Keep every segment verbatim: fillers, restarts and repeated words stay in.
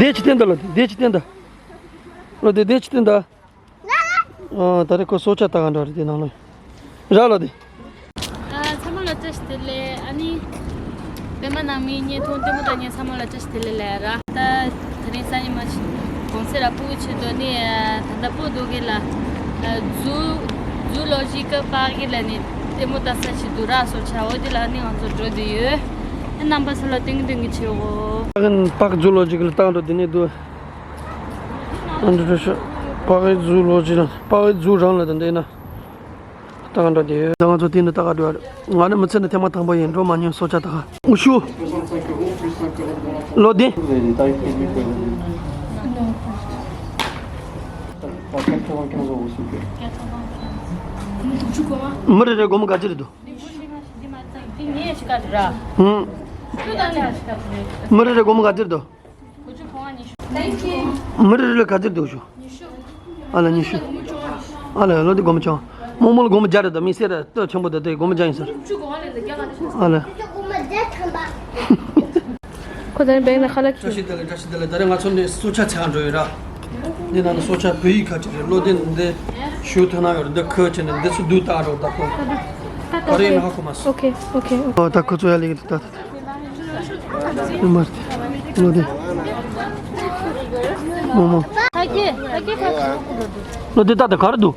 དེ་ཅི་བསྟན་ད་ལོ། དེ་ཅི་བསྟན་ད། ལོ་དེ་དེ་ཅི་བསྟན་ད། ཨ་ད་རེ་ཁོ་སྲོག་ཆགས་ལྟ་ག་འགྲོ་རེད་དེ་ནང་ལོ། ར་ལོ་དེ། ཨ་ཚང་མ་ལ་བཀྲ་ཤིས་བདེ་ལེགས། ཨ་ནི་པད་མ་ནང་མི་བརྙན་ཐུང་ལྟད་མོ་ལྟ་མཁན་ཚང་མ་ལ་བཀྲ་ཤིས་བདེ་ལེགས་ལབ་ར། ད་དེ་རིང་སང་ཉིན་མ་གཞི་གུང་སེང་ར་སྤུ་གུ་ཆེད་དུ་ནི་ད་ལྟ་སྤོ་འདུག་གི་ལ། ཛུ་ཛུ་ལོ་ཇི་ཀལ་པཱརྐ་གི་ལ་ནི་ལྟད་མོ་ལྟ་ས་ཞིག་འདུག་ར། སྲོག་ཆགས་འོ་དེ་ལ་ནི་ང་ཚོ་འགྲོ་འདོད་ཡོད། ཨ་རྣམ་པ་ཚོ་ལ་སྟོན་གི་སྟོན་གི་བྱེད་འོ། པཱརྐ་ཛུ་ལོ་ཇི་ཀལ་ལྟ་འགྲོ་དེ་ནི་འདུག་ཨ་འདྲ་འདྲ་ཤོག་པཱརྐ་ཛུ་ལོ་ཇི་ལ་པཱརྐ་ཛུ་རང་ལ་དང་འདྲ་ཡིན་ན། ལྟ་ག་འགྲོ་དེ་ཡོད། ད་ང་ཚོ་དེ་ནི་ལྟ་ག་འགྲོ་ཡ་རེད། ང་ནི་མི་ཚེ་ནི་ཐེངས་མ་དང་པོ་ཡིན། འགྲོ་མ་མྱོང་སྲོག་ཆགས་ལྟ་ག་འུ་ཤུ། ལོ་དེ། མི་རེ་རེ་སྒོར་མོ་ག་ཚོད་རེད་འདུག་ཧུམ། མི་རེ་རེ་སྒོར་མོ་ག་ཚོད་རེད་འདུག་མི་རེ་རེ་ལ་ག་ཚོད་འདུག་ཞུ། ཨ་ལ་ཉི་ཤུ། ཨ་ལ་ལོ་དེ་སྒོར་མོ་བཅོ་ལྔ། རྨོ་མོ་ལ་སྒོར་མོ་བརྒྱ་རེད་ད། མི་སེར་སྟོད་ཆེན་པོ་དེ་དེ་སྒོར་མོ་བརྒྱ་ཡིན་ཟེར། ཨ་ལ། ཁོ་ཚོ་བེང་ནས་ཁ་ལག་བཀྲ་ཤིས་བདེ་ལེགས། བཀྲ་ཤིས་བདེ་ལེགས། ད་རེས་ང་ཚོ་འདི་སྲོག་ཆགས་འཚོལ་འགྲོ་ཡོད་ར། འདི་ནང་ན་སྲོག་ཆགས་བོད་ཡིག་ཁ་ཅིག་རེད། ལོ་དེ་འདི་ཞུ་ཐ་ན་ཡོད་རེད། འདི་ཁོ་ཅི་ནས་འདི་ཚོ་བསྡུས་བཏང་འགྲོ་ད་ཁོ། ག་རེ་ཡིན་ཧ་གོ་མ་སོང་། ཨོ་ཁེ་ཨོ་ཁེ་ཨོ་ཁེ། ཨོ་ད་ཁོ་ཚོ་ཡ་ལེགས་ད་ད་ད། མར་ཏེ་ལོ་དེ། མོ་མོ། ད་གེ་ད་གེ་ད་ལོ་དེ་ད་ད་ག་རེ་འདུག་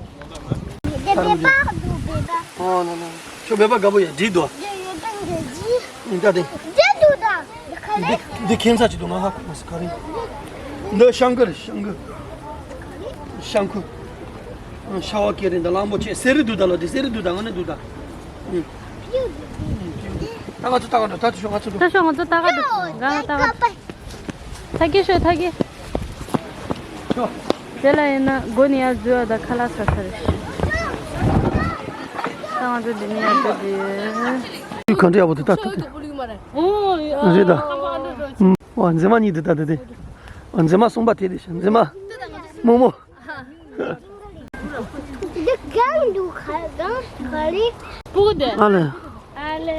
ཨོ་ན་ན། ཁྱོད་བོད་པ་དགའ་པོ་ཡ་འགྲིག་འདུག་ཡིན་ད་དེ། འདི་འདི་ཁྱད་མཚར་ཅིག་འདུག་ང་ཧ་གོ་མ་སོང་ག་རེ། འདི་ཤང་ཀུ་རེད་ཤང་ཀུ། ཤང་ཀུ། ཤ་བ་སྐྱེ་རིང་དང་གླང་པོ་ཆེ། གསེར་རི་འདུག་ད་ལོ་དེ་གསེར་རི་འདུག་ད་ང་ནི་འདུག་ད། ད་ང་ཚོ་ད་ག་འགྲོ་ད་ཚོ་ཤོག་ང་ཚོ་འགྲོ། ད་ཤོག་ང་ཚོ་ད་ག་འགྲོ་ག་ང་ད་ག་འགྲོ། ཐ་གི་ཤོད་ཐ་གི། ཤོག་དེ་ལ་ཡིན་ན་སྒོ་ནས་ཡར་འཛུལ་བ་དང་ཁ་ལག་ཟ་ས་རེད། ད་ང་ཚོ་འདི་ནས་ཡར་འགྲོ་རྒྱུ་ཡོད། ག་འདྲ་ཡག་པོ་འདུག་ད་ད་དེ། ཨོ་རེད་ད། ཨ་མཛེས་མ་གཉིས་འདུག་ད་དེ་དེ། ཨ་མཛེས་མ་གསུམ་པ་དེ་དེ་ཤ་མཛེས་མ། རྨོ་མོ། འདི་གང་འདུག་ག་གང་ག་རེ། སྤུ་གུ་དེ། ཨ་ལེ། ཨ་ལེ།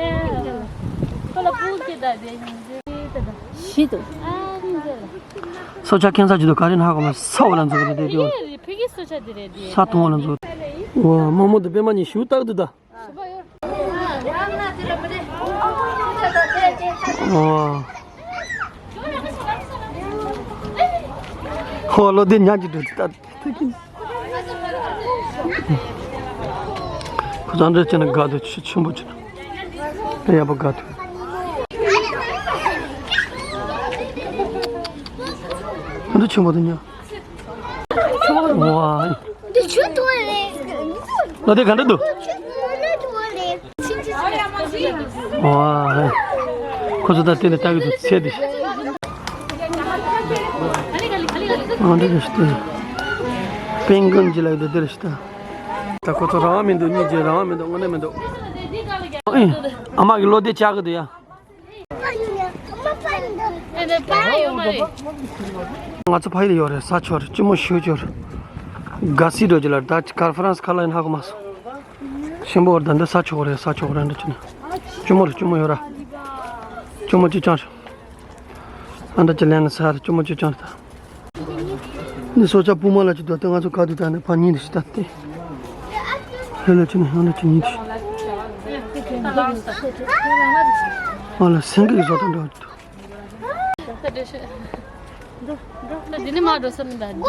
ཁོ་ལ་སྤུ་གུ་དེ་ད་དེ་ཡིན་ཟེར་ད། ཤི་འདུག་ཨ་ནི་ཟེར། སྲོག་ཆགས་ཁྱད་མཚར་ཅིག་འདུག་ག་རེ་ན་ཧ་གོ་མ་ས་འོག་ལ་འཛུལ་གི་རེད་དེ་དེ། ཕ་གི་རེད་ཕ་གི་སྲོག་ཆགས་དེ་རེད་དེ། ས་དོང་འོག་ལ་འཛུལ། ཝ་རྨོ་མོ་དེ་པད་མ་གཉིས་ཞུ་ཏག་འདུག་ད། ཨོ། ཧོ་ལོ་དེ་ཉག་གི་འགྲོ་དེ་ལྟ། ཁོ་ཚང་འདྲ་བྱས་ན་དགའ་འདུག་ཆུ་ཆེན་པོ་བྱས་ན། དེ་ཡག་པོ་དགའ་འདུག་འདི་ཆེན་པོ་དེ་ཉག་ཝའི། འདི་ཆུ་དོ་རེད། ལོ་དེ་ག་འདྲ་འདུག་ཆུ་དོ་རེད། ཝའི། ཁོ་ཚོ་ད་དེ་ནས་ལྟ་གི་འདུག་ཚེ་འདི། ཨ་འདི་རེད་ཤི་ཏེ། པེང་གོན་གྱི་ལ་འདི་འདི་རེད་ཤི་ཏེ། ད་ཁོ་ཚོ་རང་དབང་མི་འདུག་གཉིས་ཀྱི་རང་དབང་མི་འདུག་དངོས་གནས་མི་འདུག་ཨེ། ཨ་མ་གི་ལོ་དེ་བཅག་གི་འདུག་ཡ། ང་ཚོ་ཕ་ཡུལ་ཡོད་རེད། ས་ཆོག་རེད། ལྕི་མོ་ཞེ་པོ་ཅིག་ཡོད་རེད། ག་སི་འགྲོ་རྒྱུ་ལ་ད་ཀར་ཧྥ་རན་སི་ཁ་ལག་ཡིན་ཧ་གོ་མ་སོང་། ཆེན་པོ་རེད། ད་འདི་ས་ཆོག་རེད། ས་ཆོག་རེད་འདྲ་ཅིག་ནི། ལྕི་མོ་རེད། ལྕི་མོ་ཡོད་ར། ལྕི་མོ་ཅིག་ཅང་རེད། ཨ་འདྲ་ཅིག་ལེན་ལ་ས་རེད། ལྕི་མོ་ཅིག་ཅང་རེད་ད། འདི་སྲོག་ཆགས་སྤུ་མ་ལ་ཅིག་འདུག་སྟེ། ང་ཚོ་ག་དུས་ད་ནི་ཕ་གཉིས་འདི་ཞིག་ད་སྟེ། ལྷོད་ལྷོད་ཅིག་ནི་ཡང་འདྲ་ཅིག་གཉིས་འདི་ཞིག་ཨ་ལ་སེང་གེ་ཡི་བཟོ་ལྟ་འདྲ་བ་ཅིག་འདུག་འདི་ནི་མ་འགྲོ་ས་མི་འདུག་དེ།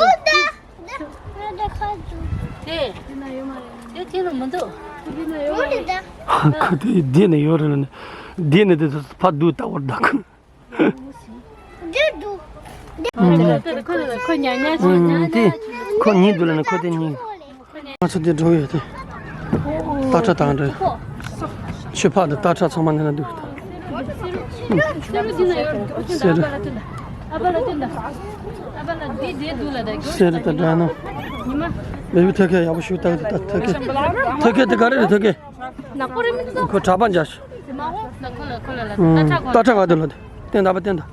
དེ་དེ་ལ་མི་འདུག་ཁོ་དེ་འདི་ནས་ཡོད་རེད་ལ་ནི། འདི་ནས་དེ་ཕ་སྡུག་ལྟ་བུར་འདུག་འདི་འདུག་ཁོ་ཁོ་ཉག་ཉག་ཅིག་ཨུམ། དེ་ཁོ་གཉིས་འདུག་ལ་ནི་ཁོ་དེ་གཉིས། ང་ཚོ་འདི་འགྲོ་ཡོད་དེ། སྟག་ཁྲ་དང་འདྲ། ཆུ་ཕག་དང་སྟག་ཁྲ་ཚང་མ་འདི་ན་འདུག་སེ་རུ། སེ་རུ་དང་འདྲ་ན། བེ་བི་ཐོད་རྒལ་ཡག་པོ་ཞིག་བཏགས་འདུག་ད་ཐོད་རྒལ། ཐོད་རྒལ་དེ་ག་རེ་རེད་ཐོད་རྒལ། ཁོ་གྲྭ་པ་འཇགས་ཤིག་སྟག་ཁྲ་ག་དུ་ལ་དེ་བསྟན་ད་པ་བསྟན་ད།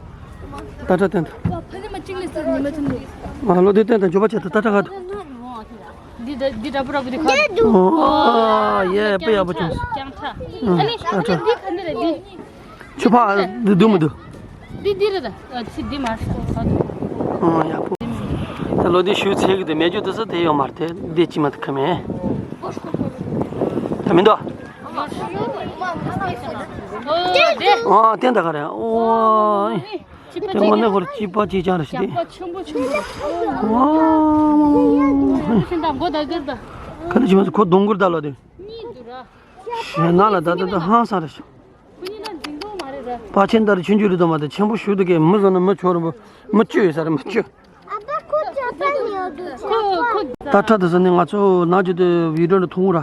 སྟག་ཁྲ་བསྟན་ད། ཨ་ལོ་དེ་བསྟན་ད་འཇོག་པ་བྱེད་ད་སྟག་ཁྲ་ག་དུ། འདི་ད་འདི་འདྲ་པོ་ར་པོ་དེ་ཁ། ཨོ་ཡེ་དཔེ་ཡག་པོ་བྱུང་། རྐྱང་ཁྲ། ཨ་ནི་སྟག་ཁྲ། འདི་ག་འདི་རེད་འདི། ཆུ་ཕག་འདི་འདུག་མི་འདུག་འདི་འདི་རེད་ད། ཨ་ཚི་འདི་མ་རེད། ཨང་། ཡག་པོ། ད་ལོ་དེ་ཞུ་ཚེ་གི་དེ་མེད་རྒྱུ་དེ་ས་དེ་ཡོད་མ་རེད་དེ། དེ་ཅི་མ་ཐུབ་ཁ་མེད། ད་མི་འདུག་ཨ་བསྟན་ད་ག་རེད། ཨོ། དེ་ངོ་ནས་ཁོར་སྐྱིད་པ་ཅིག་ཅང་རེད་ཤི་དེ། ཨོ། ཁ་ལ་ཅི་མ་ཁོ་གདོང་གུར་ད་ལོ་དེ། ཞེ་ན་ལ་ད་ད་ད་ཧང་སང་རེད་ཤག་པ་ཆེན་ད་རེ་ཆུང་ཆུང་རེད་དོ་མ་དེ་ཆེན་པོ་ཞུ་དུ་གས་མི་བཟོ་ན་མི་ཆོག་རེད་པོ། མི་བཅུ་ཡོད་ས་རེད། མི་བཅུ། ཨ་ཕ་ཁོ་ཅག་ད་ཉོ་དུ་ཆ་ཁོ་ད་ཁྲ་དུ་ཟ་ནི་ང་ཚོ་ནང་རྒྱུ་དེ་བི་ཌིའོ་འདྲ་མཐོང་ར།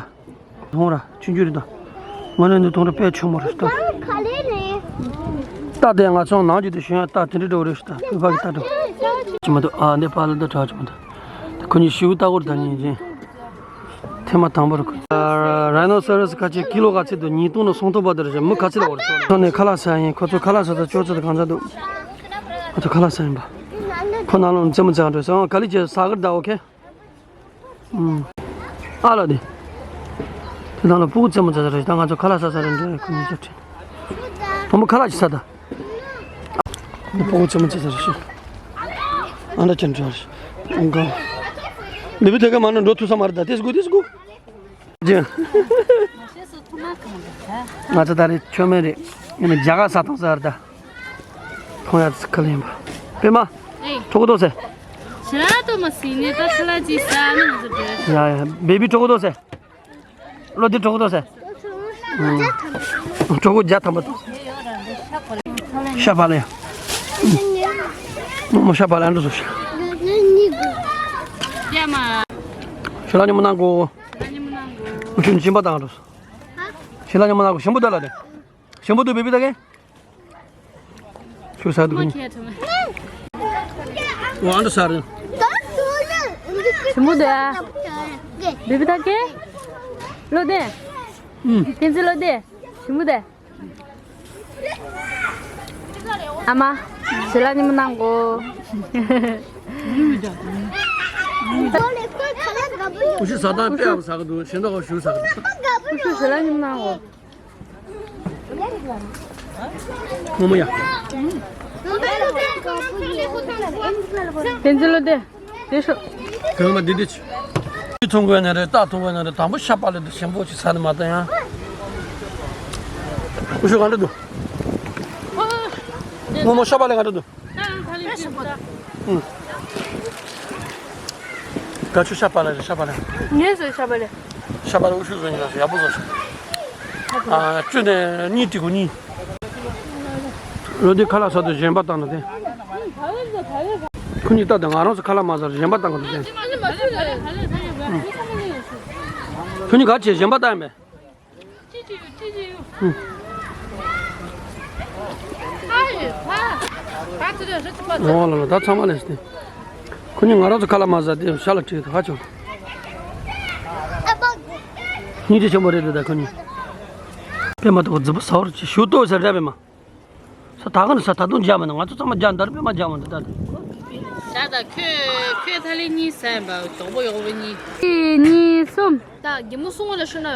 མཐོང་ར་ཆུང་ཆུང་རེད་དོ། ང་ནི་འདི་མཐོང་ར་དཔེ་ཆེན་པོ་རེད་ད། ད་དེ་ང་ཚོ་ནང་རྒྱུ་དེ་ཞུ་ཡ་ད་དེ་འདྲ་འགྲོ་རེད་ཤག་ད་བི་བ་གི་ད་འགྲོ། ཅི་མ་དུ་ཨ་འདི་ཕ་ལ་ད་གྲག་ཅི་མ་དུ། ཁོ་གཉིས་ཞུ་ད་གོ་རེད་ད་ཉིན་ཅིང་། ཐེངས་མ་དང་པོར་ཁོ། རའི་ནོ་སོ་ར་སི་ཁ་ཆེ་ཀི་ལོ་ག་ཚད་འདུག་ཉིས་སྟོང་ནས་སུམ་སྟོང་བར་དུ་རེད་ཤག་མི་ག་ཚད་ལ་བར་སོང་ནས་ཁ་ལག་ཟ་ཡིན། ཁོ་ཚོ་ཁ་ལག་ཟ་ད་ཅོག་ཙེ་དང་གང་ཚ་འདུག་ཁོ་ཚོ་ཁ་ལག་ཟ་ཡིན་པ། ཁོ་ནང་ལོགས་རྩེད་མོ་རྩེ་ག་འགྲོ་སོང་། ག་ལི་ཅེ་ཟ་གི་རེད་ད། ཨོ་ཁེ། ཨ་ལ་དེ། དེ་དང་ལ་ཕྲུ་གུ་རྩེད་མོ་རྩེ་ས་རེད། ད་ང་ཚོ་ཁ་ལག་ཟ་ས་རེད་འདྲ། ཁོ་གཉིས་ཆ་ཁྲིད། བུ་མོ་ཁ་ལག་ཅིག་ཟ་ད། ཕྲུ་གུ་རྩེད་མོ་རྩེ་ས་རེད་ཤག་ཨ་འདྲ་ཅན་འདྲ་རེད། ཨང་ག། ལི་བི་དེ་ག་མ་ནོ་འགྲོ་ཐུབ་ས་མ་རེད་ད། དེ་སྒུ་དེ་སྒུ། ང་ཚོ་ད་རེས་ཆོས་མེད་རེད། ཡིན་ན་རྒྱ་གར་ས་ཐོང་ས་རེད་ད། ཁོང་ཡ་ཚི་ཁ་ལེན་པ། པད་མ། ཨེ། གྲོགས་པོ་ཏོ་སེ། ཞེ་དྲག་ཏོ་མ་ཟིན་ནས་ད་ཁ་ལག་ཅིག་ཟ་ནི་ང་ཚོ་བྲོས། ཡ་ཡ། བེ་བི་གྲོགས་པོ་ཏོ་སེ། བློ་བདེ་གྲོགས་པོ་ཏོ་སེ། གྲོགས་པོ་བརྒྱ་ཐམ་པ་ཏོ་སེ། ཤ་བག་ལེབ་ཡ། མོ་ཤ་བག་ལེབ་ཨ་འགྲོ་སོ་ཤ། ཡ་མ། ཞེ་ལ་ཉི་མ་ནང་གོ། ཞེ་ལ་ཉི་མ་ནང་གོ། ཁྱོད་སྦྱིན་པ་བཏང་འགྲོ་སོ། ཞེ་ལ་ཉི་མ་ནང་གོ་ཞིམ་པོ་འདུག་ལ་དེ། ཞིམ་པོ་འདུག་བེ་བི་ད་གིན། ཞུ་ས་འདུག་ནི། ཝང་དུ་ས་རེད། ཞིམ་པོ་འདུག་ཨ། བེ་བི་ད་གིན། བློ་བདེ། ཨུམ། བསྟན་འཛིན་བློ་བདེ། ཞིམ་པོ་འདུག་ཨ་མ། ཞེ་ལ་ཉི་མ་གནང་གོ། ཨུ་ཤི་ཟ་སྟངས་དཔེ་ཡག་པོ་ཟ་གི་འདུག་ཞེ་འདོག་ཞུ་ཟ་གི་འདུག་ཨུ་ཤི་ཞེ་ལ་ཉི་མ་གནང་གོ། རྨོ་མོ་ཡ། བསྟན་འཛིན་བློ་བདེ། དེ་ཤོག་དེ་མ་འདི་འདི་ཆུ། འདི་འཐུང་དགོས་ན་རེད། རྟ་འཐུང་དགོས་ན་རེད། དང་པོ་ཤ་པགས་ལེབ་དེ་ཞིམ་པོ་ཅིག་ཟ་ནི་མ་གཏོགས་ཡང་། ཨུ་ཤུ་གང་འདྲ་འདུག་རྨོ་མོ་ཤ་པགས་ལེབ་གང་འདྲ་འདུག་ཨུ། ག་ཆུ་ཤ་པགས་ལེབ་རེད། ཤ་པགས་ལེབ། ངས་ཟོས་ཤ་པགས་ལེབ། ཤ་པགས་ལེབ་ཨུ་ཤུ་བཟོས་ནི་ཡག་པོ་བཟོས་ཤག་ཨ། བཅུ་ནས་གཉིས་སྤྲད་དགོས་གཉིས། ལོ་འདི་ཁ་ལག་ཟ་དུས་གཞན་པ་བཏང་ན་དེ། ཁོ་གཉིས་ལྟ་དང་ང་རང་ཚོ་ཁ་ལག་མ་ཟ་རུ་གཞན་པ་བཏང་དགོས་འདུག་དེ། ཁོ་གཉིས་ག་བྱས་གཞན་པ་བཏང་ཡིན་པས། ཨོ་ལ་ལ་ད་ཚང་མ་ལས་ཏེ། ཁོ་གཉིས་ང་རང་ཚོ་ཁ་ལག་མ་ཟ་དེ་ཤ་ལ་བྲིས་ད་ཧ་ཅང་། སྙིང་རྗེ་ཆེན་པོ་རེད་འདུག་ད་ཁོ་གཉིས། པད་མ་ཏོག་རྫི་པོ་ཟ་བར་བྱེད་ཞུ་ཏོ་ཟེར་ར་པད་མ། ས་ད་ག་ནས་ས་ད་དུང་རྒྱ་མ་ནི་ང་ཚོ་ཚང་མ་རྒྱ་འདར་པད་མ་རྒྱ་མ་འདི་ད་དེ། ད་ད་ཁྱོད་ཁྱོད་ཐ་ལེ་གཉིས་ཟ་ཡིན་པ་གྲོགས་པོ་གཡོག་པོ་གཉིས། གཅིག་གཉིས་གསུམ། ད་རྒན་མོ་གསུང་བ་ལ་ཤོད་ན་ཡ།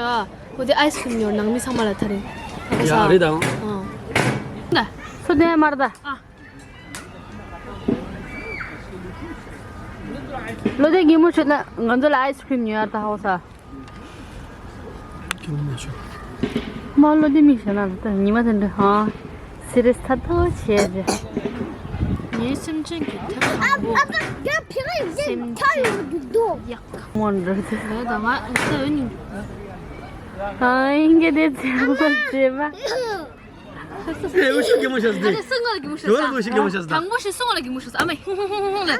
ཁོ་དེ་ཨའི་སི་ཁི་རིམ་ཉོ་ནང་མི་ཚང་མ་ལ་ཐ་རེ། ཡ་རེད་དང་། ཨང་། ད། སུ་དེ་མར་ད། ཨ། ལོ་དེ་རྒན་མོ་ཤོད་ན་ང་ཚོ་ལ་ཨའི་སི་ཁི་རིམ་ཉོ་ཡ་ད་ཧོ་ས། ཁྱེད་མོ་མ་ཤོད། མ་ལོ་དེ་མི་ཤོད་ན་ད་ཉི་མ་དེ་འདྲ་ཧང་། སི་རི་ས་ཐོ་བྱས་རེད། ངའི་སེམས་ཅན་གྱི་ཐབས་དང་པོ། སེམས་ཅན་ཡག་མོ་འདྲ་དེ། ད་ང་ད་འོན་ནི། ཨ་ཡིན་གྱི་དེ་ཚེ་མོ་བྱེད་པ། ཨེ་ཨུ་ཤུ་གི་མོ་ཤ་ཟ་དེ། ཨ་ནི་སུ་ང་ལ་གི་མོ་ཤ་ཟ། ཨུ་ཤུ་གི་མོ་ཤ་ཟ། དང་པོ་ཞིག་སུ་ང་ལ་གི་མོ་ཤ་ཟ། ཨ་མ་ཧུང་ཧུང་ཧུང་ཧུང་ལེ། ང་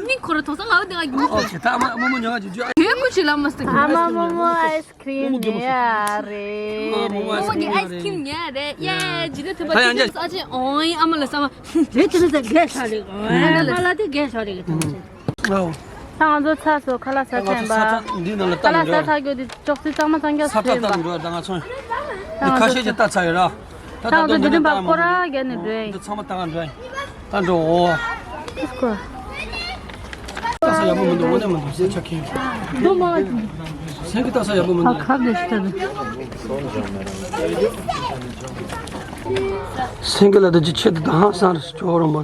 མི་ཁོ་ར་ཐོག་ས་ང་འོ་དེ་ང་གི་མོ་ཤ་ཟ། ཨ་མ་མོ་མོ་ཉོ་ང་ཅི་ཅོ། ཨ་ཡོད་ཁུ་ཆི་ལ་མ་སྟེ། ཨ་མ་མོ་མོ་ཨའི་སི་ཁི་རིམ་ཉོ་ཡ་རེད། མོ་མོ་གི་ཨའི་སི་ཁི་རིམ་ཉོ་ཡ་རེད། ཡ་ཇི་ལྟར་ཐུབ་པ་ཨ་ཅེ་ཨོ་ཨ་མ་ལ་ས་མ། རེད་ཅི་ལ་ས་རྒས་ཤ་རེད། ཨ་ལ་དེ་རྒས་ཤ་རེད་གི་ཐམས་ཅད། ཨོ། ད་ང་ཚོ་ཚར་སོང་། ཁ་ལག་ཟ་ཚར་ཡིན་པ། ཁ་ལག་ཟ་ཚར་འགྱོ་དུས་ཅོག་ཙེ་གཙང་མ་གཙང་རྐྱང་བཟོས་ཡིན་པ། ད་ང་ཚོ་ཁ་ཤས་ཀྱི་ལྟ་ཚར་ཡོད་ར། ད་ང་ཚོ་འདི་རིམ་པ་སྐོར་ར་རྒྱག་ནས་འགྲོ་ཡིན། འདི་ཚང་མ་ལྟ་ག་འགྲོ་ཡིན། ད་འགྲོ་འོ། ལྟ་ས་ཡག་པོ་མི་འདུག་འོ་ནས་མི་འདུག་སེམས་ཆགས་ཁེལ། སེང་གེ་ལྟ་ས་ཡག་པོ་མི་འདུག་ཁབ་ལས་ཤི་ད་འདུག་སེང་གེ་ལ་ད་ཅི་ཆེད་དུ་ད་ཧང་སང་རེད་ཅོ་རོ་མོ།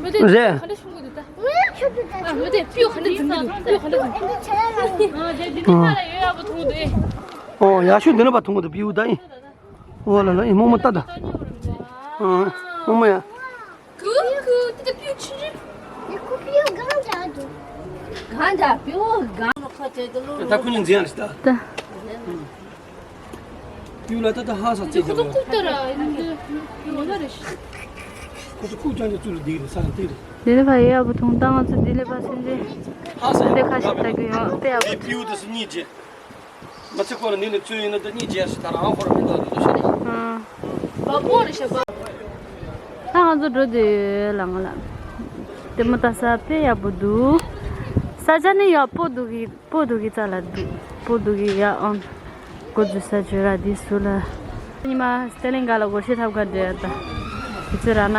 རེད། ཨ་མི་དེ་པིའུ་ག་འདྲ་འཛིན་གི་འདུག་པིའུ་ག་འདྲ་འཛིན་གི་འདུག་ཨ་དེ་འདི་ནས་ཕར་ཡོད་པ་མཐོང་འདུག་ཨེ། ཨོ་ཡག་ཤོས་འདི་ནས་ཕར་མཐོང་གི་འདུག་པིའུ་ད་ཨེ། ཨོ་ལ་ལ་ཨེ་རྨོ་མོ་ལྟ་ད། ཨ་རྨོ་མོ་ཡ། ཀུ་ཀུ་དེ་དེ་པིའུ་ཆུང་ཆུང་། ཀུ་པིའུ་གང་འདྲ་འདུག་གང་འདྲ་པིའུ་གང་ལ་ཁ་བྱེད་དུ་ལུག་ད་ཁོ་གཉིས་འཛིན་ཡག་རེད་ད། ད། པིའུ་ལ་ད་ད་ཧ་ས་ཙེ་ཁོ་ཚོ་ཀུ་ལྟ་ར་ཡིན་འདི་ཡོད་ན་རེ་ཤི། ཁོ་ཚོ་ཀུ་ཅང་ཅང་ཙུ་ལ་འདི་རེད་ས་ལ་འདི་རེད། འདི་ནས་ཕར་ཡག་པོ་མཐོང་ད་ང་ཚོ་འདི་ལས་ཕར་སེམས་ཅན་ཧ་ས་ཡག་པོ་འདི་ཁ་ཤས་ལྟ་གི་ཡོད་དཔེ་ཡག་པོ། པིའུ་དེ་སུ་གཉིས་རྗེས། མ་ཚེ་ཁོ་ལ་ནི་ནི་ཚོད་ཡིན་ན་ད་གཉིས་རྗེས་སུ་ད་རང་ཧོར་མི་འདུག་འདུག་ཤེས། ཨ། བ་པོ་རེ་ཤ་བ། ད་ང་ཚོ་འགྲོ་དུས་ལ་ང་ལ། ལྟད་མོ་ལྟ་ས་དཔེ་ཡག་པོ་འདུག་ས་ཆ་ནི་ཡག་པོ་འདུག་གི་སྤོ་འདུག་གི་རྩ་ལ་འདུག་སྤོ་འདུག་གི་ཡ་ཨང་། འགོ་འཛུལ་ས་བརྗོད་ར་འདི་སུ་ལ། ཉི་མ་སྟེ་ལེང་ག་ལ་སྒོར་གཞས་ཐབ་ག་འདྲེ་ཡ་ད། དུས་ཚོད་ར་ན།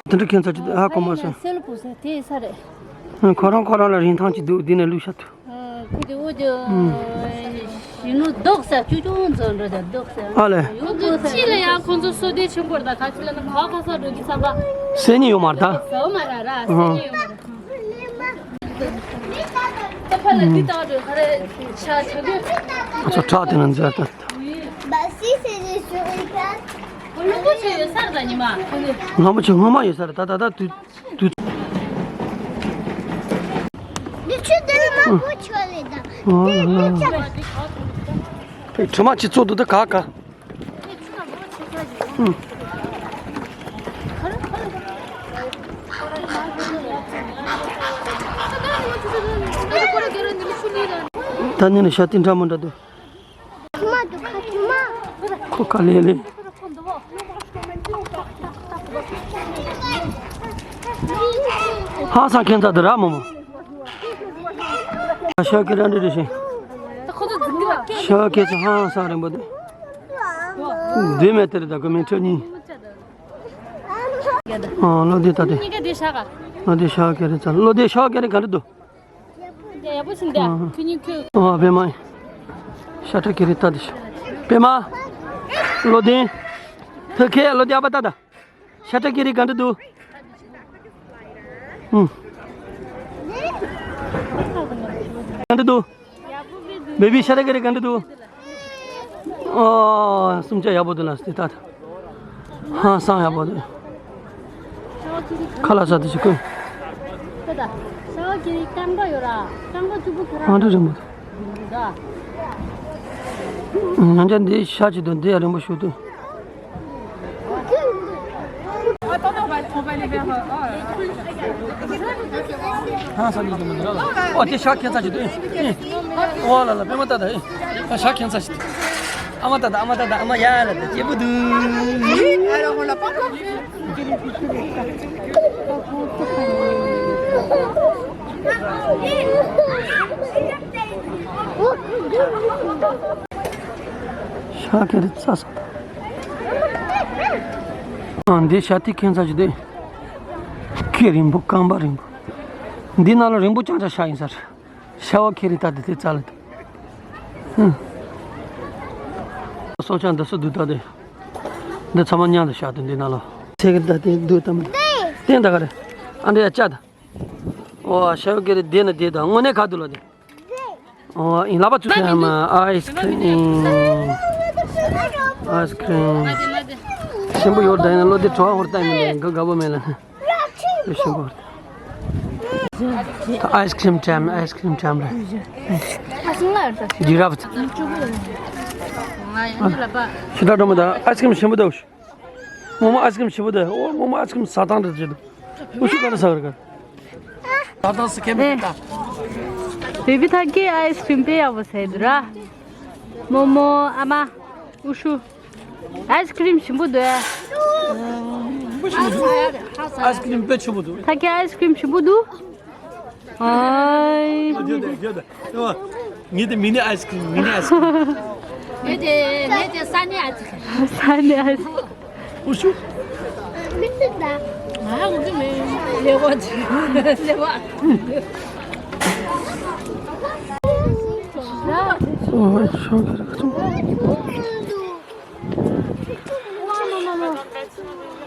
དེ་འདྲ་ཁྱད་མཚར་ཅིག་འདུག་ཧ་གོ་མ་སོང་། སེལ་པོ་ས་དེ་ས་རེད། ཁོ་རང་ཁོ་རང་ལ་རིན་ཐང་ཅིག་འདུག་འདི་ནས་བླུགས་ཤ་ཐུབ། ཁོ་དེ་འོ་དེ་ཞི་ནུ་རྡོག་ས་ཅུ་ཅུང་ཚོ་འགྲོ་ད་རྡོག་ས་ཨ་ལས། ཡོང་དུ་ཅི་ལ་ཡང་ཁོང་ཚོ་སོ་དེ་ཆེན་པོར་ད་ག་ཅི་ལ་ན་ག་ག་ས་འགྲོ་གི་ཚ་བ། སེ་ཉི་ཡོད་མ་རེད་ད། ཟ་མ་ར་ར་སེ་ཉི་ཡོད་མ་ར། ད་ཕ་ལ་འདི་ལྟ་བ་འགྲོ་ག་རེ་ཆ་ཆ་གི། ང་ཚོ་བྲག་དེ་ན་འཛེག་ད། ལྷམ་པོ་ཆེ་ཡོད་ས་རེད་ད་ཉི་མ། ལྷམ་པོ་ཆེ་སྔོན་མ་ཡོད་ས་རེད་ད་ད་ད་དུས། དུས། མི་ཆུ་དེ་ནི་མང་པོ་ཆོད་རེད་ད། ཨོ་ལ་ལ། དེ་དེ་ཆ་བ་དེ་ག་དུས་ད། དྲི་མ་ཅི་ཚོ་འདུག་ད་ག་ག་དེ་ཆུ་ན་མང་ཆེ་ཆ་ཞིག་ཡོང་། ད་ནི་ནི་ཤ་ཏི་འདྲ་མི་འདྲ་འདུག་ཁ་ཐུ་མ་འདུག་ཁ་ཐུ་མ། ཁོ་ཁ་ལེ་ལེ། ཧང་སང་ཁྱད་མཚར་དུ་ར་མོ་མོ། ཤ་ཁྱེར་ར་འདྲི་འདྲི་ཞིང་། ཤ་ཁྱེར་ཚོ་ཧང་སང་རིང་པོ་འདུག་འདི་མེད་དེ་རེད་ད་ཁོ་མིན་ཁྲི་གཉིས། ཨ་བློ་བདེ་ད་དེ། གཉིས་ཀ་དེ་ཤ་ག་བློ་བདེ་ཤ་ཁྱེར་ཚ་བློ་བདེ་ཤ་ཁྱེར་ག་འདྲ་འདུག་ཡག་པོ་ཞིག་འདུག་ཁྱོད་གཉིས་ཁྱོད། ཨོ་པད་མ། ཤ་ཁྲག་ཀི་རི་ལྟ་དེ་ཤ། པད་མ། བློ་ལྡན། ཐུག་ཁེ་བློ་ལྡན་ཨ་པ་ལྟ་ད། ཤ་ཁྲག་ཀི་རི་ག་འདྲ་འདུག་ཨུ། ག་འདྲ་འདུག་བེ་བི་ཤ་ཁྲག་ཀི་རི་ག་འདྲ་འདུག་ཨོ། སུམ་ཆ་ཡག་པོ་འདུག་ལ་སི་ཏི་ཏ། ཧང་སང་ཡག་པོ་འདུག་ཁ་ལག་ཟ་དུས་ཤིག་ཀུན། ཤ་ཁྲག་ཀི་རི་སྐམ་པོ་ཡོད་ར། སྐམ་པོ་བཅུ་པོ་ཁོ་རང་། ཨ་འདྲ་རིང་པོ་འདུག་ང་ཅག་འདི་ཤ་ཅིག་འདུག་འདི་ཡང་རིང་པོ་ཞིག་འདུག་ཨོ་དེ་ཤ་ཁྱད་མཚར་ཞིག་འདུག་ཨོ་ལ་ལ་པད་མ་ལྟ་ད། ཨ་ཤ་ཁྱད་མཚར་ཞིག་འདུག་ཨ་མ་ལྟ་ད་ཨ་མ་ལྟ་ད་ཨ་མ་ཡ་ལ་ད་སྐྱིད་པོ་འདུག་ཤ་ཁྱེར་རི་རྩྭ་ས། ཨ་འདི་ཤ་ཏི་ཁྱད་མཚར་ཞིག་འདུག་ཁེ་རིང་པོ་རྐང་པ་རིང་པོ། འདི་ནང་ལ་རིང་པོ་རྐྱང་རྐྱང་ཤ་ཡིན་ས་རེད། ཤ་བ་ཁེ་རི་ལྟ་དེ་དེ་རྩ་ལ་དེ། ཧུམ། སྲོག་ཆགས་འདི་སུ་འདུག་ལྟ་དེ། འདི་ཚང་མ་མཉམ་དུ་བཞག་དེ་འདི་ནང་ལ། ཚེ་གི་ལྟ་དེ་འདུག་ལྟ་མ། བསྟན་ད་ག་རེ། ཨ་འདྲ་ཡ་བཅའ་ད། ཨོ་ཤ་བ་ཁེ་རི་དེ་ནི་དེ་དང་དངོས་གནས་ག་འདུག་ལ་དེ། ཨོ་ཡིན་ལག་པ་བཙུགས་ཡ་མ་ཨའི་སི་ཁི་རིམ། ཨའི་སི་ཁི་རིམ། ཞིམ་པོ་ཡོད་ད་ཡིན་ན་བློ་དེ་བྲོ་བ་ཧོར་ལྟ་ཡིན་ལ་འགའ་དགའ་པོ་མེད་ལ། ཞིམ་པོ། ཨའི་སི་ཁི་རིམ་ཅམ་ཨའི་སི་ཁི་རིམ་ཅམ་རེད། ཇི་ར་བ། ཤི་ད་འགྲོ་མི་ད་ཨའི་སི་ཁི་རིམ་ཞིམ་པོ་ད། མོ་མོ་ཨའི་སི་ཁི་རིམ་ཞིམ་པོ་ད། ཨོ་མོ་མོ་ཨའི་སི་ཁི་རིམ་ཟ་སྟངས་རེད་ཅེས་འདུག་ཨུ་ཤུ་ག་རེ་ཟ་ག་རེ་ག་རེ། ཟ་སྟངས་སི་ཁེ་མི་ད། བེ་བི་ཐ་ཀེ་ཨའི་སི་ཁི་རིམ་དཔེ་ཡག་པོ་ཟས་འདུག་ར། མོ་མོ་ཨ་མ། ཨུ་ཤུ། ཨའི་སི་ཁི་རིམ་ཞིམ་པོ་འདུག་ཨ། ཨའི་སི་ཁི་རིམ་དཔེ་ཆེན་པོ་འདུག་ཐ་ཀེ་ཨའི་སི་ཁི་རིམ་ཞིམ་པོ་འདུག་ཨའི། ཡོད་དེ་ཡོད་དེ། ངས་དེ་མི་ནི་ཨའི་སི་ཁི་རིམ་མི་ནི་ཨའི་སི་ཁི་རིམ། ངས་དེ་ངས་དེ་ས་ནི་ཨའི་སི་ཁི་རིམ། ས་ནི་ཨའི་སི་ཁི་རིམ། ཨུ་ཤུ། མི་ནི་ད། ང་འོ་གི་མེད། ལེ་བ་ལེ་བ། ཨོ་ཤོ་གི་རིགས་ཚོ།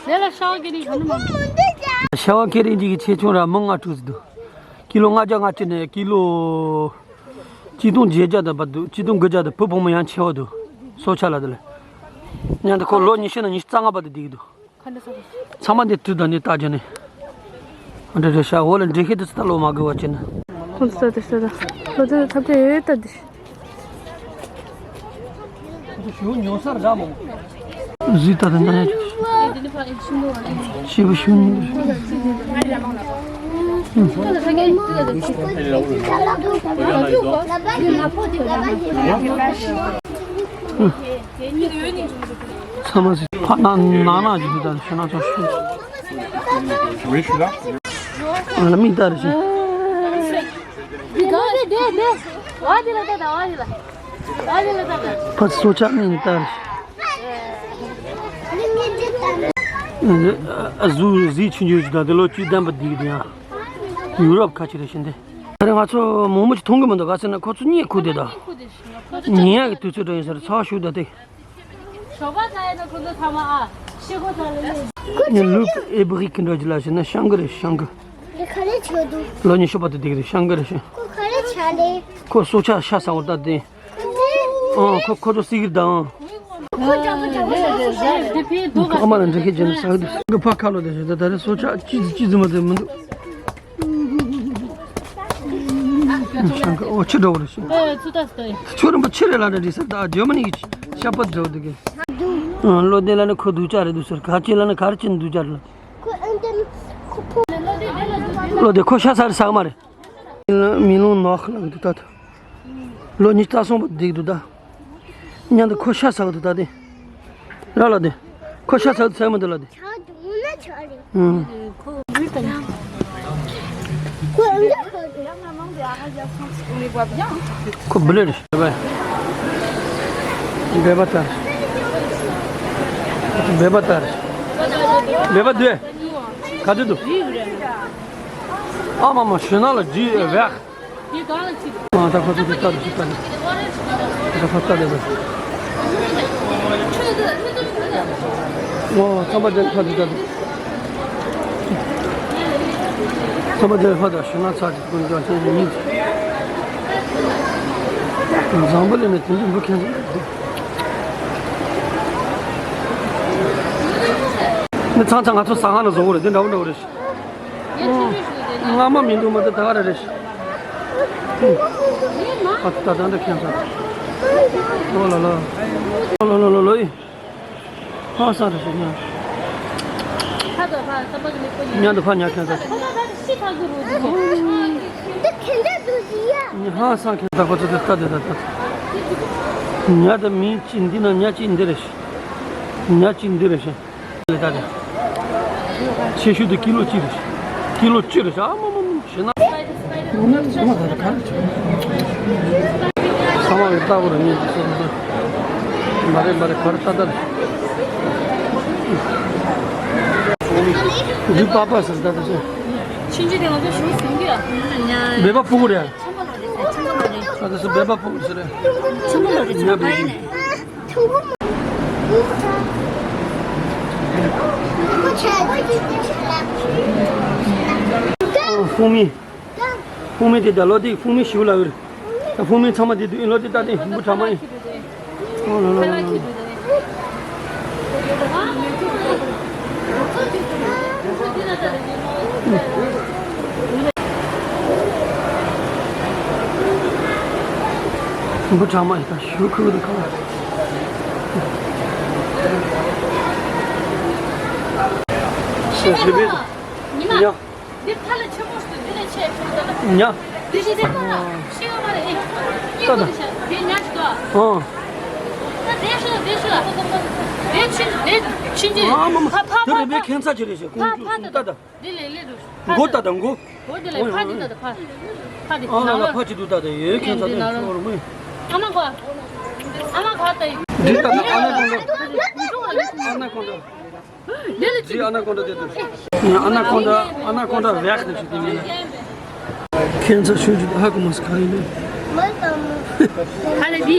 ལས་ལ་ཤ་བ་ཁེ་རི་ག་འདྲ་མང་། ཤ་བ་ཁེ་རི་འདི་གི་ཆེ་ཆུང་ར་མི་ལྔ་དྲུག་ཙམ་འདུག་ཀི་ལོ་ལྔ་བརྒྱ་ལྔ་བཅུ་ནས་ཀི་ལོ་ཆིག་སྟོང་བརྒྱད་བརྒྱ་དང་བར་འདུག་ཆིག་སྟོང་དགུ་བརྒྱ་དང་བུ་བུ་མོ་ཡང་ཆེ་བ་འདུག་སྲོག་ཆགས་ལ་དེ་ལ། མཉམ་དུ་ཁོ་ལོ་ཉི་ཤུ་ནས་ཉི་ཤུ་རྩ་ལྔ་བར་དུ་བསྡད་ཀྱི་འདུག་ཚང་མ་འདི་དུས་དང་ནི་རྟགས་ཅན་ནི། ཨ་འདྲ་རེད་ཤག་འོ་ལ་འདྲེ་ཤེས་དུ་སི་ད་ལོ་མ་དགོས་པ་ཅན་ནི། ཁོང་ཚོ་ལྟ་ལྟ་ལོ་ཚོད་ཐབས་ཆ་ཡོད་ལྟ་འདི། ཞུ་ཉོ་སར་ར་མོ། གཟི་ད་ད་ན་ཡ། ཤི་བུ་ཤུ་ནི། ཚ་མ་སི་ཕ་ན་ན་ན་ཇི་ད་ཤ་ན་ཚོ་ཤུ། ཨ་ལ་མིག་ལྟ་རེ་ཤི། ཕ་སོ་ཆ་མིག་ལྟ་རེ་ཤི། ཨ་ཟུ་ཟི་ཆུང་ཆུང་ཞིག་དང་དེ་ལོ་བཅུ་ལྡན་པ་འདི་གི་དེ་ཡང་ཡུ་རོབ་ཁ་ཆེ་རེད་ཤིང་དེ། ད་རེས་ང་ཚོ་མོག་མོག་ཅིག་མཐོང་གི་མི་འདུག་ག་ཟེར་ན་ཁོ་ཚོ་གཉིད་ཁུག་དེ་དང་། ཉལ་ཡག་གི་དུས་ཚོད་འགྲོ་ཡིན་ཟེར་ཚ་བ་ཞུགས་ད་དེ། ཞོགས་པ་ཚ་ཡིན་ན་ཁོ་ཚོ་ཚང་མ་ཨ་ཤི་ཁོ་ཚང་ལ་ལས། ལུག་ཨེ་བྷི་རི་ཀི་འགྲོ་གི་ལ་ཟེར་ན་ཤང་གི་རེད་ཤང་གི། ལས་ཁ་ལས་ཆོད་འདུག་ལོ་ཉི་ཤུ་པ་དེ་དེ་གི་རེད་ཤང་གི་རེད་ཤང་། ཁོ་ཁ་ལས་ཆ་ལས། ཁོ་སྲོག་ཆགས་ཤ་ཟ་བར་ལྟ་དེ། ཨང་ཁོ་ཁོ་ཚོ་སྲིད་ཀྱི་དང་། ཁོ་འདྲ་པོ་འདྲ་པོ་ཟ་ཟ་ཟ། ཨ་མ་ལ་འདྲ་ཁྱེད་ཀྱི་ཟ་གི་འདུག་ཕ་ཁ་ལོ་དེ་ཞོ་ད་ད་རེས་སྲོག་ཆགས་ཅི་ཅི་ཟིན་མ་དེ་མི་འདུག་ཨོ་ཆི་འདྲ་པོ་རེད་ཤི། ཨེ་ཚུ་ད་སྟོན། ཁྱོད་རིན་པོ་ཆེ་རེད་ལ་འདྲ་འདྲི་ས་ད་ཇོ་མ་ནི་གི་ཤ་པ་འདྲ་པོ་འདུག་གི། ཨང་ལོ་དེ་ལ་ནི་ཁོ་སྡུག་ཅག་རེད་འདུག་ཟེར་ག་ཅི་ལ་ནི་ག་རེ་ཅི་སྡུག་ཅག་རེད་ལ། ཁོ་ཨེ་འདྲ་ཁོ་ཕོ། ལོ་དེ་ཁོ་ཤ་ཟ་རེད་ཟ་གི་མ་རེད། མི་ལོང་ནག་ལ་འདུག་ད་ད། ལོ་ཉི་ཤུ་རྩ་གསུམ་པ་འདེགས་འདུག་ད། མཉམ་དུ་ཁོ་ཤ་ཟ་གི་འདུག་ད་དེ། ར་ལ་དེ། ཁོ་ཤ་ཟ་གི་འདུག་ཟ་མི་འདུག་ལ་དེ། ཆག་འདུག་ན་ཆག་རེད། ཨུམ། ཁོ་འདི་ལྟ་ན། ཁོ་འདི་ཁོ་འདི། ཁོ་བུ་ལེ་རེད། སྦལ་པ་ལྟར། སྦལ་པ་ལྟར། སྦལ་པ་འདུག་ག་དུས་འདུག་ཨ་མ་མ་ཞོན་ན་ལ་ཇི་བས། ཨ་ད་ཁོ་ཚོ་ཚོ་ལྟ་རེ་ལྟ་རེ། ད་ཁོ་ལྟ་རེ་ལ། ཨོ་ཚང་མ་དེ་ཁ་ལྟ་རེ། ཚང་མ་དེ་ཁ་ད་ཞུ་ང་ཚ་གི་ཀུན་ཀྱང་ཚན་གྱི་མིང་། འཛམ་བུ་གླིང་ནས་དེ་འདྲ་འབུ་ཁན་ཟེར་ནས། མི་ཚང་ཚང་ང་ཚོ་ཟ་ཁང་ལ་བཟོ་གི་རེད་དེ་འདྲ་བོ་འདྲ་བོ་རེད། ངའི་ཆུང་ཆུང་ཞིག་ལ་དེ་ནས། སྔ་མ་མི་འདུག་མ་གཏོགས་ད་ག་རེ་རེད། ཨ་ད་ད་འདྲ་ཁྱད་མཚར། ཨོ་ལ་ལ། ཨོ་ལ་ལ་ལ་ལ་ཡི། ཧང་སང་རེད་ཤག་ཉ། ཕ་དང་ཕ་ས་པ་གི་མི་ཁོ་ཉ། ཉ་འདི་ཕ་ཉ་ཁྱད་མཚར། ཁོ་ལ་ད་ཤི་ཁ་གི་རུ་འདུག་འདི་ཁྱེད་འདྲ་འདུག་ཟེར་ཡ། ཧང་སང་ཁྱད་མཚར་ཁོ་ཚོ་དེ་ལྟ་དེ་ལྟ་ལྟ། ཉ་དང་མི་གཅིག་འདི་ན་ཉ་གཅིག་འདི་རེད་ཤག་ཉ་གཅིག་འདི་རེད་ཤག་ལས་ད་རེད། ཆེ་ཤོས་དེ་ཀི་ལོ་གཅིག་རེད། ཀི་ལོ་གཅིག་རེད་ཤག་ཨ་མ་མ་མ་ཞེ་ན། ཚང་མ་གི་ལྟ་བུ་རེད་ངས་ཀྱི་སོ་སོ། མ་རེད་མ་རེད་ག་རེ་ལྟ་ལྟ་རེད། འདི་པ་པ་ཟེར་ལྟ་ལྟ་ཟེར། ཆུང་ཆུང་དེ་ང་ཚོ་ཞུ་སོང་གི་ཡ། སྦལ་པ་ཕྲུ་གུ་རེད། ཆེན་པོ་ལོ་རེད་ཟེར་ཆེན་པོ་ལོ་རེད། ཨ་ད་སུ་སྦལ་པ་ཕྲུ་གུ་ཟེར་རེད། ཆེན་པོ་ལོ་རེད་ཟེར་ཉ་བ་ཡིན་ནས། ཨོ་ཧྥུང་མི། ཧྥུང་མི་དེ་ད་ལོ་དེ་ཧྥུང་མི་ཞིག་ལ་ཡོད་རེད། ད་ཧྥུང་མི་ཚང་མ་དེ་དུས་ལོ་དེ་ད་དེ་འབུ་གྲང་མ་ཡིན། ཨོ་ལོ་ལོ་ལོ་ལོ། འབུ་གྲང་མ་ཡིན་ད་ཞུ་ཁུག་དུ་ཁ་བ། ཞེས་ཞེས་པས། ཉི་མ། ཡ། འདི་ཕ་ལ་ཆེན་པོ་ཞིག་འདི་ལས་ཆེ་ཆུང་ད་ལ། ཉ། འདི་ཞིག་འདི་ཕ་ལ་ཤེས་ཡོད་མ་རེད། ཨེ། ད་ད། འདི་ཉ་ཞིག་ཏོ། ཨོ། ད་འདི་ཤོད་འདི་ཤོད། འདི་ཆུང་འདི་ཆུང་ཆུང་། ཨ་མ་མ། ཕ་ཕ་དེ་རེད་པས་ཕ་ཁྱད་མཚར་ཆེ་རེད་ཞེས་ཁོང་ཕ་ཚོས་ཕ་ད་ད་ད། ད། འདི་ལས་ལས་རུ། མགོ་ད་ད་མགོ། མགོ་འདི་ལས་ཕ་འདི་ད་ད་ཕ། ཕ་འདི་ཨ་ན་ལ་ཕ་ཅི་འདུག་ད་ད་ཡོད་ཁྱད་མཚར་འདི་ན་ལ། ཨ་མ་གོ། ཨ་མ་གོ་ད། འདི་ད་ད་ཨ་ན་ཀོན་ཌ། ཨ་ན་ཀོན་ཌ། འདི་ལ་ཅི། འདི་ཨ་ན་ཀོན་ཌ་དེ་དུ། ཨ་ན་ཀོན་ཌ་ཨ་ན་ཀོན་ཌ་བེག་ནི་ཞིག་དེ་ཉིན་ལ། ཁྱད་མཚར་ཤོད་རྒྱུ་ཧ་གོ་མ་སོང་ག་རེ་ཡིན་ནི། ཧ་ལས་འདི།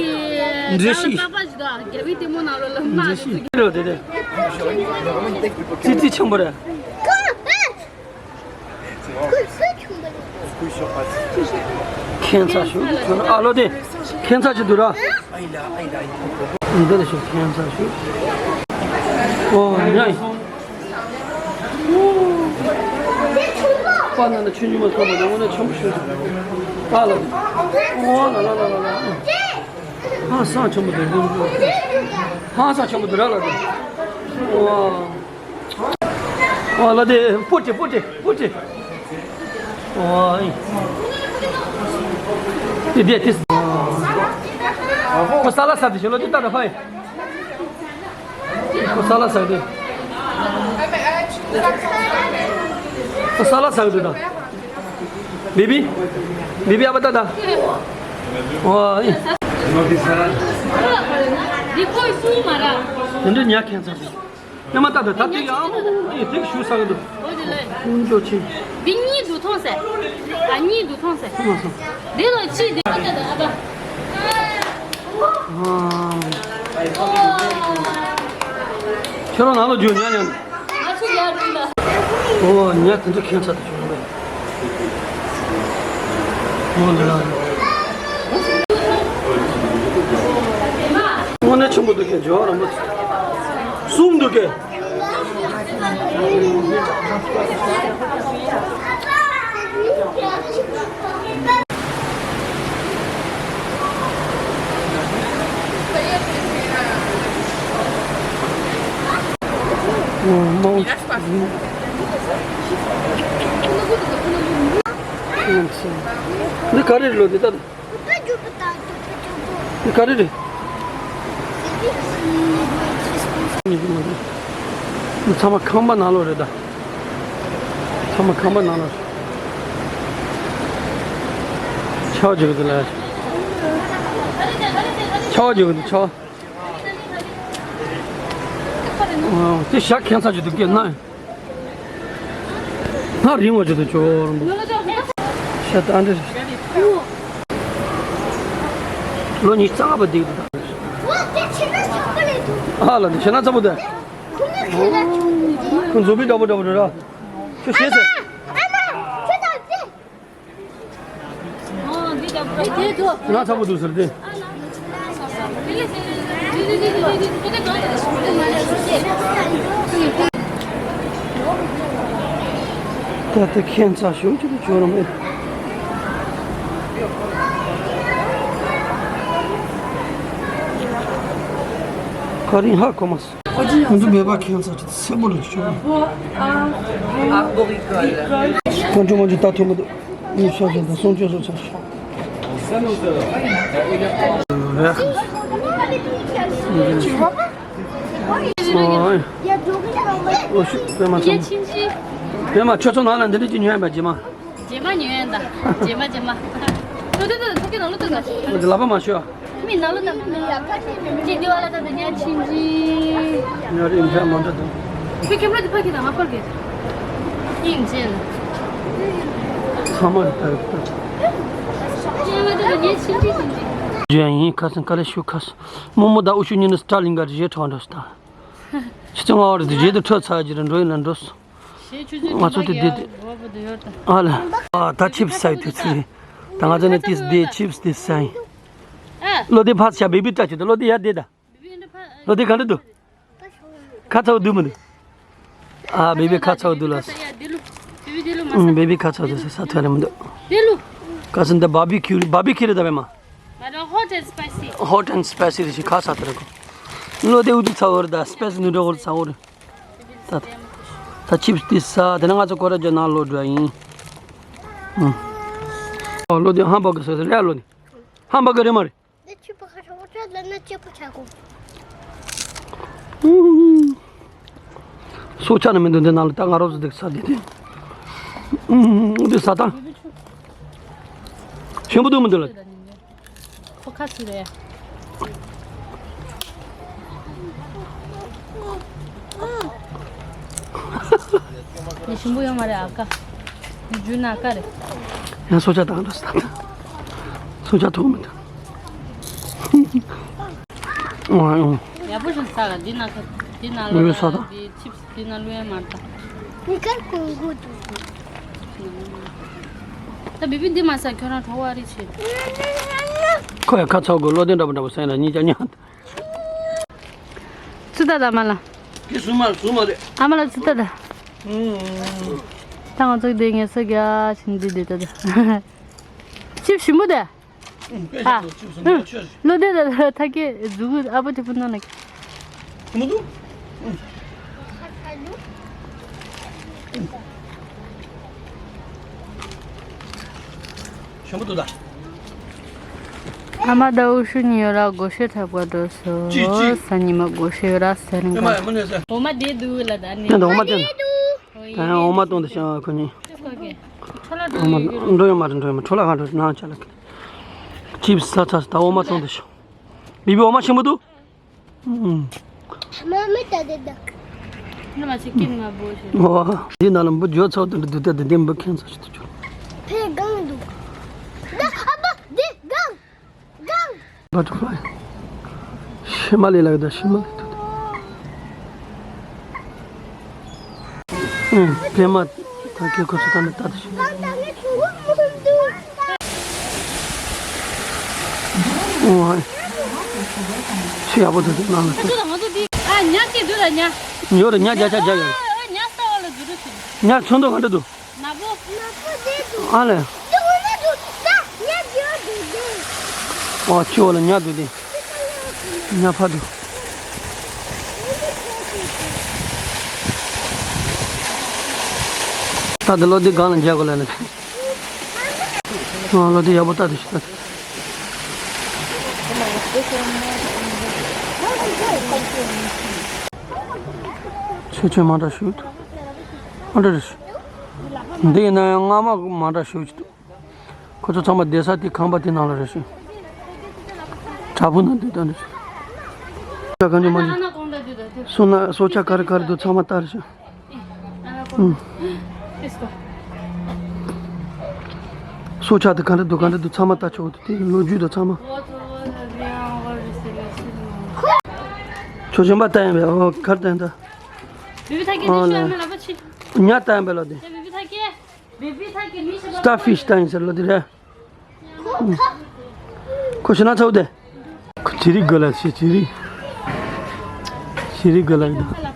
འདྲེ་ཤི། རྒྱ་བི་ལྟེ་མོ་ནང་ལོ་ལ་མ་འདྲེ་ཤི། རོ་དེ་དེ། ཙི་ཙི་ཆེན་པོ་རེད། ཁྱད་མཚར་ཞིག་འདུག་ཨ་ལོ་དེ། ཁྱད་མཚར་ཞིག་འདུག་ར། འདི་ལ་ཞིག་ཁྱད་མཚར་ཞིག་ཨོ་ཉ་ཡིན། པ་ན་ན་ཆུང་ཆུང་མ་ཐོབ་པ་དང་འོ་ན་ཆེན་པོ་ཞིག་ཨ་ལ་དེ། ཨོ་ལ་ལ་ལ་ལ་ལ། ཧང་སང་ཆེན་པོ་འདུག་ཧང་སང་ཆེན་པོ་འདུག་ར་ལ་དེ། ཨོ། ཨོ་ལ་དེ་པོ་ཏི་པོ་ཏི་པོ་ཏི། ཨོ་ཨི། དེ་དེ་དེ། ཁོ་ས་ལ་ས་དེ་ཞེ་ལོ་དེ་ལྟ་ད་ཕ་ཡི། ཁོ་ས་ལ་ས་དེ། ཁོ་ས་ལ་ས་དེ་ད། བེ་བི། བེ་བི་ཨ་པ་ལྟ་ད། ཨོ་ཨི། འདི་ཁོའི་སུ་མ་ར། དེ་འདྲ་ཉ་ཁྱད་མཚར་ཞིག་ཉི་མ་ལྟ་དང་ད་ལྟ་ཡང་ཨ་མ་ཨ་ཡེ་དེ་ཞུ་ས་གི་འདུག་འོ་དེ་ལ། ཀུན་སྤྱོད་ཆེ། འདི་གཉིས་འདུག་མཐོང་ཟེར། ཨ་གཉིས་འདུག་མཐོང་ཟེར། ཐུབ་མ་སོང་། འདི་ལ་ཅི་འདི་ལ་ལྟ་དང་ཨ་ཕ། ཨ། ཁྱོད་རང་ནང་ལ་འཇུག་ཉག་ཉག་འདུག་ང་ཚོ་ཡར་འགྲོ་ལ། ཨོ་ཉག་དེ་འདྲ་ཁྱད་མཚར་དུ་བྱུང་བས། དངོས་གནས་ཆེན་པོ་འདུག་གས། འཇོ་རམ་པ་གསུམ་འདུག་གས། འདི་ག་རེ་རེད་ལོ། འདི་ལྟ། འདི་ག་རེ་རེད། འདི་ཚང་མ་ཁང་པ་ནང་ལོགས་རེད་ད། ཚང་མ་ཁང་པ་ནང་ལོགས་རེད། ཆའོ་བྱེད་གི་འདུག་ལ། ཆའོ་བྱེད་གི་འདུག་ཆའོ། ཨ། དེ་ཞག་ཁྱད་མཚར་ཅིག་འདུག་གས་ན། སྣ་རིང་བ་ཅིག་ཏུ་ཅོར་འདུག་ཤ་སྟག་འདྲ་རེད། ལོ་ཉི་ཤུ་རྩ་ལྔ་པ་འདི་འདུག་ཨ་ལ་འདི་ཤ་ན་ཚ་པོ་འདི། ཁོ་མཛོ་པི་འདྲ་པོ་འདྲ་པོ་འདྲ་ར། ཁྱོད་ཤེས་ཟེར། ང་ཚ་པོ་འདུག་ཟེར་ཏེ། ད་ལྟ་ཁྱད་མཚར་ཤོས་ཅིག་ཏུ་བྱུང་ར་མེད། ཁ་རིང་ཧ་གོ་མ་སོང་། འདི་མེད་པ་ཁྱད་མཚར་ཅིག་སེམས་པོ་ལ་ཤོར། ཨ་འགྲོ་མ་འགྲོ་ད་ཐོན་མི་འདུག་ཉི་ཤུ་རྩ་བཞི་དང་སུམ་ཅུ་སོ་ཆ་ཤོག་ཨོ་ཤུ་པད་མ་ཚང་། པད་མ་ཁྱོད་ཚོ་ནང་ལ་འདི་འདྲ་ཅིག་ཉོས་ཡིན་པ་རྗེས་མ། རྗེས་མ་ཉོས་ཡིན་ད། རྗེས་མ་རྗེས་མ། ལོ་དེ་ད་ཐོག་གི་ནང་ལོ་ད་ད། ལབ་པ་མ་ཤོད། མི་ནང་ལོ་ད་མི་ནང་ལ་ཁ་ཤས་མི་འདུག་ཅི་འདི་བ་ལ་ད་ད་ཉ་ཆིན་ཅི། ཉ་རེ་འཇག་མ་འདྲ་འདུག་ཁྱོད་ཁྱེད་རང་དེ་ཕ་གི་དང་ང་ཕར་གི། ཡིན་ཅེ་ན། ཚང་མ་རེད་ད་རེད་ད། ཉ་ལ་ད་ད་ཉ་ཆིན་ཅི་ཆིན་ཅི། ཇོ་ཡང་ཡིན་ཁ་སང་ག་རེ་ཞུ་ཁ་སང་། རྨོ་མོ་ད་ཨུ་ཤུ་གཉིས་ནི་སི་ཊར་ལིང་ག་རེ་བཞེས་ཁྲག་འགྲོ་སི་ད། ཆུ་ཚོད་ལྔ་བར་དུ་བརྗེད་དུ་འཕྲོད་ཚར་གྱི་རེད། འགྲོ་ཡིན་ལ་འགྲོ་སོང་། ང་ཚོ་དེ་དེ་དེ། ཨ་ལ། ཨ་ད་ཆིབ་སི་ཟ་ཡི་དུས་ཚོད་རེད། ད་ང་ཚོ་ནི་ཏིས་དེ་ཆིབ་སི་དེ་ཟ་ཡིན། བློ་དེ་ཕར་བྱ་བེ་བི་ལྟ་ཆུ་དེ་བློ་དེ་ཡར་བསྡད་ད། བློ་དེ་ག་འདྲ་འདུག་ཁ་ཚ་བོ་འདུག་མི་འདུག་ཨ་བེ་བི་ཁ་ཚ་བོ་འདུག་ལ། བེ་བི་ཁ་ཚ་བོ་འདུག་ས་ཐོན་རེ་མི་འདུག་ཁ་སང་འདི་བྷར་བི་ཁིའུ་བྷར་བི་ཁིའུ་རེད་ད་བེ་མ། ང་རང་ཧོ་ཊ་ཨེན་སི་པའི་སི། ཧོ་ཊ་ཨེན་སི་པའི་སི་རེད་ཤི་ཁ་ས་ཐོན་རེ་གོ། བློ་དེ་འུ་དུ་ཚ་བོ་རེད་ད་སི་པའི་སི་ནུ་ཌལ་ཧོ་ལ་ཚ་བོ་རེད། ད་ད་ཆིབ་སི་དེ་ཟ་དེ་ནས་ང་ཚོ་ཀོ་ར་ཇོ་ནང་ལོག་འགྲོ་ཡིན། ཨོ་ལོ་དེ་ཧམ་བྷར་གི་ཟ་ཟ་ལས་ལོ་ནི། ཧམ་བྷར་གི་རེད་མ་རེད། འདི་ཆུ་པ་ཁ་ཧྲ་པོ་ཁྲ་ལ་ན་ཅེ་པོ་ཆ་གོ། སོ་ཆ་ནི་མི་འདུག་འདི་ནང་ལ་ད་ང་རོ་ཟ་འདུག་ས་འདི་དེ། འདི་ཟ་ད། ཆེན་པོ་འདུག་མི་འདུག་ལ། ཁོ་ཁ་ཚུར་རེད། ཉི་ཞིམ་པོ་ཡོད་མ་རེད་ཨ་ཀ། ཉི་རྒྱུན་ན་ཨ་ཀ་རེད། ཡང་སོ་ཆ་དང་འདྲ་ས་དང་། སོ་ཆ་ཐོག་མི་འདུག་ཨོ་ཨོ། ཡག་པོ་ཞིག་ཟ་ག་འདི་ན་ཁ་འདི་ན་ལོ་མི་ས་དང་། འདི་ཆིབ་སི་འདི་ན་ལོས་མ་ད། མི་ཀར་ཀུང་ཀུ་འདུག་ད་བི་བི་འདི་མ་ཟ་ཁྱོད་རང་གྲོགས་བ་རི་ཆེ། ཁོ་ཡང་ཁ་ཚ་གོ་བློ་ལྡན་འདྲ་པོ་འདྲ་པོ་ཟ་ཡིན་ལ་གཉིས་ཀྱང་ཉག་ཚུ་ད་ད་མ་ལ། ཀི་སུ་མ་སུ་མ་རེད། ཨ་མ་ལ་ཚུ་ད་ད། ཨུམ། ད་ང་ཚོ་འདི་ངལ་གསོ་རྒྱག་ཕྱིན་འདི་འདི་ད་ད། ཆིབ་ཞིམ་པོ་དེ། ཨུམ། དཔེ་ཨ། ཞིམ་པོ་ཆིབ་ཞིམ་པོ་ཨུམ། ཆོས། བློ་བདེ་ད་ད་ཐ་ཀེ་གཟུགས་ཨ་པོ་ཏི་པུ་ན་ན་ཀེ། མི་འདུག་ཞིམ་པོ་འདུག་ད། ཨ་མ་དང་ཨུ་ཤུ་གཉིས་ཡོད་ར་སྒོར་གཞས་འཁྲབ་ག་འགྲོ་སོང་། ཅི་ཅི། སང་ཉི་མ་སྒོར་གཞས་ཡོད་ར་ཟེར་ཨ་མ་ག་ཨ་མ་ནས་ཟེར། འོ་མ་བསྡད་འདུག་ལ་ད་ནི། ད་འོ་མ་སྟོན། ད་འོ་མ་སྟོན་ཏེ་ཤ་ཁོ་གཉིས། འོ་མ་འགྲོ་ཡོད་མ་རེད་འགྲོ་ཡོད་མ་འཕྲོ་ལ་ག་འགྲོ་ནང་ཆ་ལ་ཁི། ཅིབ་སི་ས་ཚ་ད་འོ་མ་སྟོན་ཏེ་ཤོག་བི་བི་འོ་མ་ཆེན་པོ་འདུག་ཨུམ། མ་མི་ད་དེ་ད། ནི་མ་ཆེ་ཀིན་ང་བོ་ཞེས། ཨོ། འདི་ནང་ལ་འབུ་འཇོག་ཚོགས་དང་འདི་དེ་འདི་འདི་འབུ་ཁེངས་ཚོགས་ཞིག་ཏུ་གྱུར། ཕེ་གང་འདུག་ད་ཨ་པ་འདི་གང་། གང་། Butterfly། ཤི་མ་ལི་ལགས་ད་ཤི་མ་ལི་ཐུག་ཨེ། པད་མ་ཐང་ཁའི་ཁོ་ཚོ་ད་ནི་ལྟ་དུ་ཤི། ཨོ། ཤི་ཡག་པོ་ཐུག་ནང་ལ་ཤི། ཨ་ཉ་སྐྱེ་འདུག་ལ་ཉ། ཡོད་རེད། ཉ་བརྒྱ་ཆ་བརྒྱ་ཡོད་རེད། ཨ་ཉ་ལྟ་བ་ལ་འཛུལ་འགྲོ་ཟིན། ཉ་ཚོན་མདོག་ག་འདྲ་འདུག་ནག་པོ། ཨ་ལས། ཨོ་ཁྱི་འོ་ལ་ཉ་འདུག་དེ། ཉ་ཕ་འདུག་ད་དེ་ལོ་དེ་སྒང་ལ་མཇལ་དགོས་ལ་ནི། ཨ་ལོ་དེ་ཡག་པོ་ལྟ་དུ་ཤི་ལྟ་དུ། ཆོས་ཆོས་མ་འདྲ་ཞུ་འདུག་ཨ་འདྲ་རེ་ཞུ། འདི་ཡིན་ན་ཡང་རྔ་མ་མ་འདྲ་ཞུ་ཅི་འདུག་ཁོ་ཚོ་ཚང་མ་བསྡད་ས་དེ་ཁང་པ་དེ་ནང་ལ་རེད་ཤག་བྲག་ཕུག་ནང་སྡོད་སྟངས་རེད་ཤག་ད་གང་ཅི་མ་ཅི། སོ་ན་སྲོག་ཆགས་ག་རེ་ག་རེ་འདུག་ཚང་མ་ལྟ་རེད་ཤག་སྲོག་ཆགས་དེ་ག་འདྲ་འདུག་ག་འདྲ་འདུག་ཚང་མ་ལྟ་ཆོག་གི་འདུག་དེ་ལོ་རྒྱུས་དང་ཚང་མ། ཁྱོད་གཞན་པ་ལྟ་ཡིན་པས། ཨོ་ག་རེ་ལྟ་ཡིན་ད། ཨོ་ལེ། ཉ་ལྟ་ཡིན་པས་ལོ་དེ། སྟར་ཕིཤ་ལྟ་ཡིན་ཟེར་ལོ་དེ་རེད། ཁོ་ཤི་ན་ཚ་བོ་དེ། ཁོ་ཅི་རིགས་དགོས་ལ་ཤི་ཅི་རིགས། ཅི་རིགས་དགོས་ལ་ཡིན།